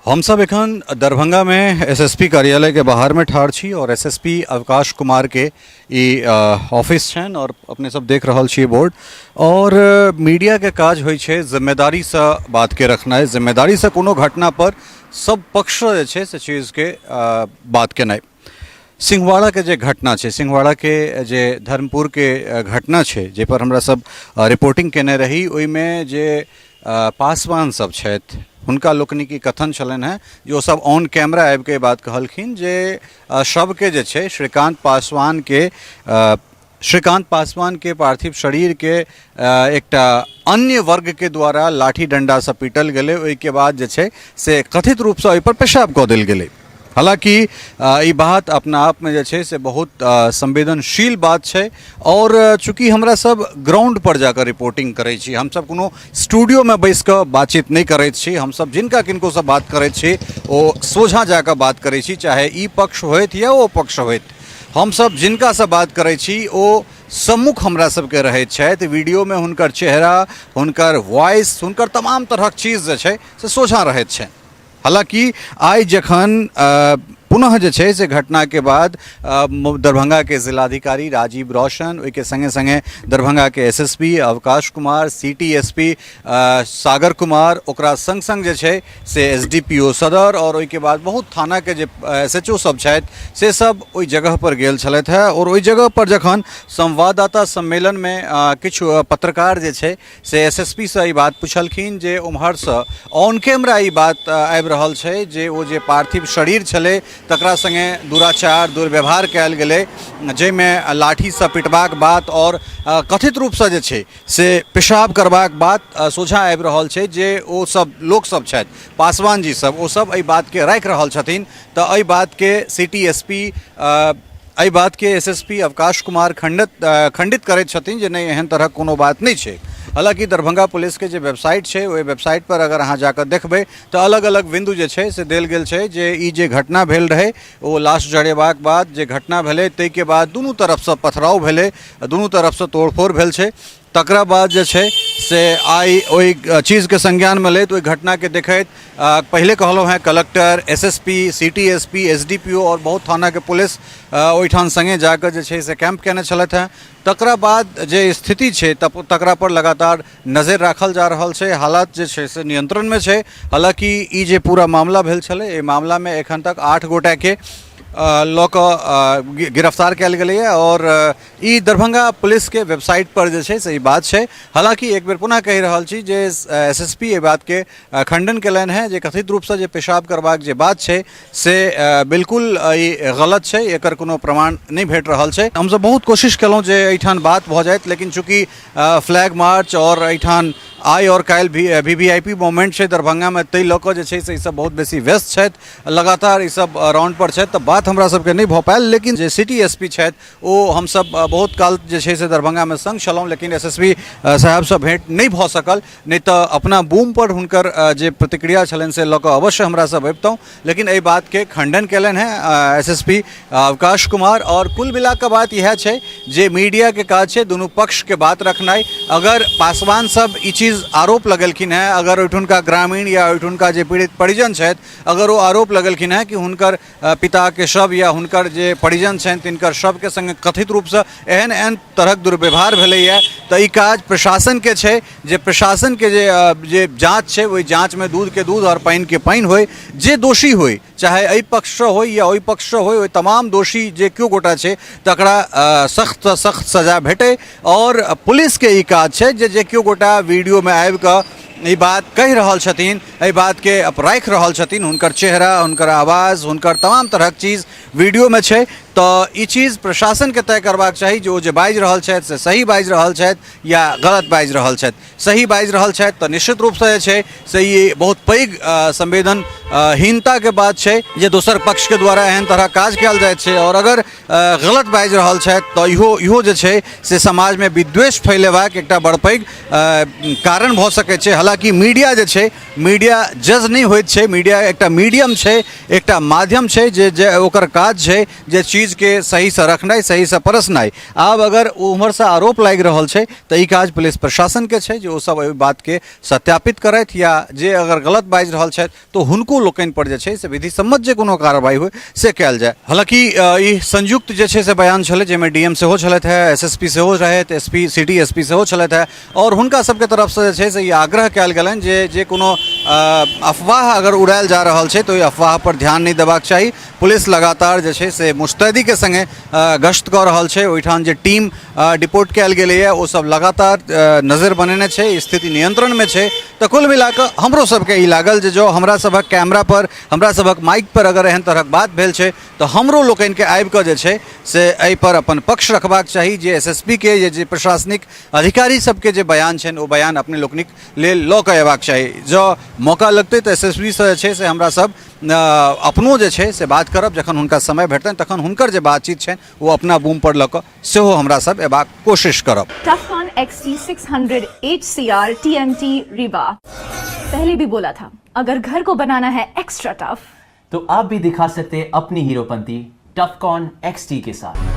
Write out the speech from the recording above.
हमसब एखन दरभंगामे एसएसपी कार्यालयके बाहरमे ठाढ़ छी आओर एसएसपी अवकाश कुमारके ई ऑफिस छनि आओर अपने सब देख रहल छियै बोर्ड। आओर मीडियाके काज होइ छै जिम्मेदारीसँ बातके रखनाइ, जिम्मेदारीसँ कोनो घटनापर सब पक्षसँ जे छै से चीजके बात केनाइ। सिंहवाड़ाके जे घटना छै, सिंहवाड़ाके जे धर्मपुरके घटना छै, जाहिपर हमरा सब रिपोर्टिंग केने रही, ओहिमे जे पासवान सब छथि हुनका लोकनिक ई कथन छलनि हेँ जे ओसब ऑन कैमरा आबिके ई बात कहलखिन जे शवके जे छै श्रीकान्त पासवानके, श्रीकान्त पासवानके पार्थिव शरीरके एकटा अन्य वर्गके द्वारा लाठी डण्डासँ पीटल गेलै, ओहिके बाद जे छै से कथित रूपसँ ओहिपर पेशाब कऽ देल गेलै। हालाँकि ई बात अपना आपमे जे छै से बहुत संवेदनशील बात छै आओर चूँकि हमरा सब ग्राउंडपर जाकऽ रिपोर्टिंग करै छी, हमसब कोनो स्टूडियोमे बैस कऽ बातचीत नहि करैत छी, हमसब जिनका किनको बात करैत छी ओ सोझाँ जाकऽ बात करै छी, चाहे ई पक्ष होथि या ओ पक्ष होथि, हमसब जिनकासँ बात करै छी ओ सम्मुख हमरा सबके रहैत छथि। वीडियोमे हुनकर चेहरा, हुनकर वॉइस, हुनकर तमाम तरहक चीज जे छै से सोझाँ रहैत छनि। हालाँकि आइ जखन पुनः जे छै से घटनाके बाद दरभंगाके जिलाधिकारी राजीव रौशन, ओहिके सङ्गे सङ्गे दरभंगाके SSP Avakash Kumar, city SP Sagar Kumar, ओकरा सङ्ग सङ्ग जे छै से एसडीपीओ सदर आओर ओहिके बाद बहुत थानाके जे एसएचओ सब छथि से सब ओहि जगह पर गेल छलथि हेँ। आओर ओहि जगह पर जखन संवाददाता सम्मेलनमे किछु पत्रकार जे छै से एसएसपी सँ ई बात पुछलखिन जे ओम्हरसँ ऑन कैमरा ई बात आबि रहल छै जे ओ जे पार्थिव शरीर छलै तकरा सङ्गे दुराचार दुर्व्यवहार कयल गेलै, जाहिमे लाठीसँ पिटबाक बात आओर कथित रूपसँ जे छै से पेशाब करबाक बात सोझाँ आबि रहल छै, जे ओ सब लोकसब छथि पासवान जी सब, ओ सब एहि बातके राखि रहल छथिन। तऽ एहि बातके सिटी एस पी, एहि बातके एस एस पी अवकाश कुमार खंडित करैत छथिन जे नहि, एहन तरहक कोनो बात नहि छै। हालाँकि दरभंगा पुलिसके जे वेबसाइट छै ओहि वेबसाइट पर अगर अहाँ जाकऽ देखबै तऽ अलग अलग बिन्दु जे छै से देल गेल छै जे ई जे घटना भेल रहै ओ लाश जरेबाक बाद जे घटना भेलै ताहिके बाद दुनू तरफसँ पथराव भेलै, दुनू तरफसँ तोड़फोड़ भेल छै। तकरा बाद जे छै से आइ ओहि चीजके संज्ञानमे लैत ओहि घटनाके देखैत पहिले कहलहुँ हेँ collector, SSP, city SP, SDPO आओर बहुत थानाके पुलिस ओहिठाम सङ्गे जाकऽ जे छै से कैम्प कयने छलथि हेँ। तकरा बाद जे स्थिति छै तकरा पर लगातार नजरि राखल जा रहल छै, हालात जे छै से नियंत्रणमे छै। हालाँकि ई जे पूरा मामला भेल छलै एहि मामलामे एखन तक 8 गोटाके लऽ कऽ गिरफ्तार कयल गेलैए आओर ई दरभंगा पुलिसके वेबसाइट पर जे छै से ई बात छै। हालाँकि एक बेर पुनः कहि रहल छी जे एसएसपी एहि बातके खंडन केलनि हेँ जे कथित रूपसँ जे पेशाब करबाक जे बात छै से बिल्कुल ई गलत छै, एकर कोनो प्रमाण नहि भेट रहल छै। हमसब बहुत कोशिश केलहुँ जे एहिठाम बात भऽ जाइत, लेकिन चूँकि फ्लैग मार्च आओर एहिठाम आइ आओर काल्हि भी VVIP moment छै दरभंगामे, ताहि लऽ कऽ जे छै से ईसब बहुत बेसी व्यस्त छथि, लगातार ईसब राउंड पर छथि, तऽ बात हमरा सबके नहि भऽ पायल। लेकिन जे सिटी एसपी छथि ओ हमसब बहुत काल जे छै से दरभंगामे सङ्ग छलहुँ, लेकिन एसएसपी साहेबसँ भेँट नहि भऽ सकल, नहि तऽ अपना बूमपर हुनकर जे प्रतिक्रिया छलनि से लऽ कऽ अवश्य हमरा सब अबितहुँ। लेकिन एहि बातके खण्डन कयलनि हेँ एसएसपी अवकाश कुमार। आओर कुल मिलाकऽ बात इएह छै जे मीडियाके काज छै दुनू पक्षके बात रखनाइ। अगर पासवान सब ई चीज आरोप लगेलखिन हेँ, अगर ओहिठुनका ग्रामीण या ओहिठुनका जे पीड़ित परिजन छथि अगर ओ आरोप लगेलखिन हेँ कि हुनकर पिताके शव या हुनकर जे परिजन छनि तिनकर शवके सङ्गे कथित रूपसँ एहन एहन तरहक दुर्व्यवहार भेलैए, तऽ ई काज प्रशासनके छै जे प्रशासनके जे जे जाँच छै ओहि जाँचमे दूधके दूध आओर पानिके पानि होइ, जे दोषी होइ चाहे एहि पक्षसँ होइ या ओहि पक्षसँ होइ, ओहि तमाम दोषी जे केओ गोटा छै तकरा सख्तसँ सख्त सजा भेटै। आओर पुलिसके ई काज छै जे जे केओ गोटा वीडियोमे आबिकऽ ई बात कहि रहल छथिन, एहि बातके राखि रहल छथिन, हुनकर चेहरा, हुनकर आवाज, हुनकर तमाम तरहक चीज वीडियोमे छै, तऽ ई चीज प्रशासनके तय करबाक चाही जे ओ जे बाजि रहल छथि से सही बाजि रहल छथि या गलत बाजि रहल छथि। सही बाजि रहल छथि तऽ निश्चित रूपसँ जे छै से ई बहुत पैघ संवेदनहीनताके बात छै जे दोसर पक्षके द्वारा एहन तरहक काज कयल जाइत छै। आओर अगर गलत बाजि रहल छथि तऽ इहो जे छै से समाजमे विद्वेष फैलेबाक एकटा बड़ पैघ कारण भऽ सकै छै। हालाँकि मीडिया जे छै, मीडिया जज नहि होइत छै, मीडिया एकटा मीडियम छै, एकटा माध्यम छै जे ओकर काज छै जे चीज चीजके सहीसँ रखनाइ, सहीसँ परसनाइ। आब अगर ओम्हरसँ आरोप लागि रहल छै तऽ ई काज पुलिस प्रशासनके छै जे ओसभ एहि बातके सत्यापित करथि, या जे अगर गलत बाजि रहल छथि तऽ हुनको लोकनि पर जे छै से विधि सम्मत जे कोनो कार्रवाई होइ से कयल जाय। हालाँकि ई संयुक्त जे छै से बयान छलै, जाहिमे डी एम सेहो छलथि हेँ, एस एस पी सेहो रहथि, S P city S P सेहो छलथि हेँ, आओर हुनका सबके तरफसँ जे छै से ई आग्रह कयल गेलनि जे जे कोनो अफवाह अगर उड़ायल जा रहल छै तऽ ओहि अफवाह पर ध्यान नहि देबाक चाही। पुलिस लगातार जे छै से मुस्तैदीके सङ्गे गश्त कऽ रहल छै। ओहिठाम जे टीम डिपोर्ट कयल गेलैए ओ सब लगातार नजरि बनेने छै, स्थिति नियंत्रणमे छै। तऽ कुल मिलाकऽ हमरो सबके ई लागल जे जँ हमरा सभक कैमरा पर, हमरा सभक माइक पर अगर एहन तरहक बात भेल छै तऽ हमरो लोकनिके आबिकऽ जे छै से एहिपर अपन पक्ष रखबाक चाही। जे एस एस पी के जे प्रशासनिक अधिकारी सबके जे बयान छनि ओ बयान अपने लोकनिक लेल लऽ कऽ अयबाक चाही। जँ मौका लगतै तऽ एस एस पी सँ जे छै से हमरा सब अपनो जे छै से बात करब। जखन हुनका समय भेटतनि तखन हुनकर जे बातचीत छनि ओ अपना बूम पर लऽ कऽ सेहो हमरा सब अयबाक कोशिश करब। Tufcon XT600 HCR TMT Rewa। पहले भी बोला था, अगर घर को बनाना है एक्स्ट्रा टफ तो आप भी दिखा सकते हैं अपनी हीरोपंती टफकॉन XT के साथ।